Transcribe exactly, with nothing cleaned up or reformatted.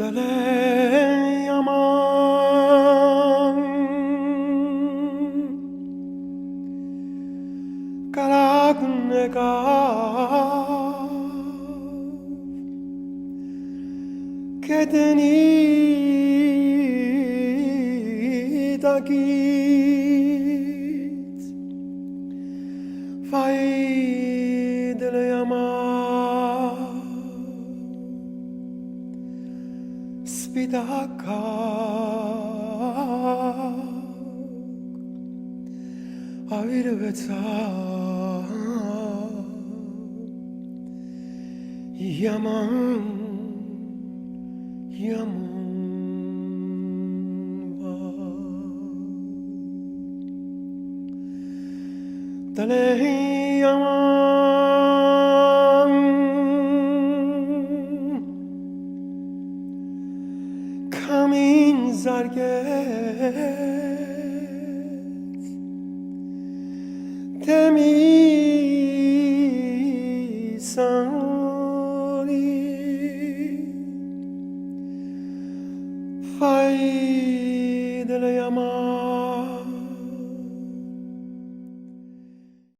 Tale yaman, calac necav, che tenita chit, fai de le yaman spitacac, a virveza yaman, yaman va. Tale yaman, camin zarghe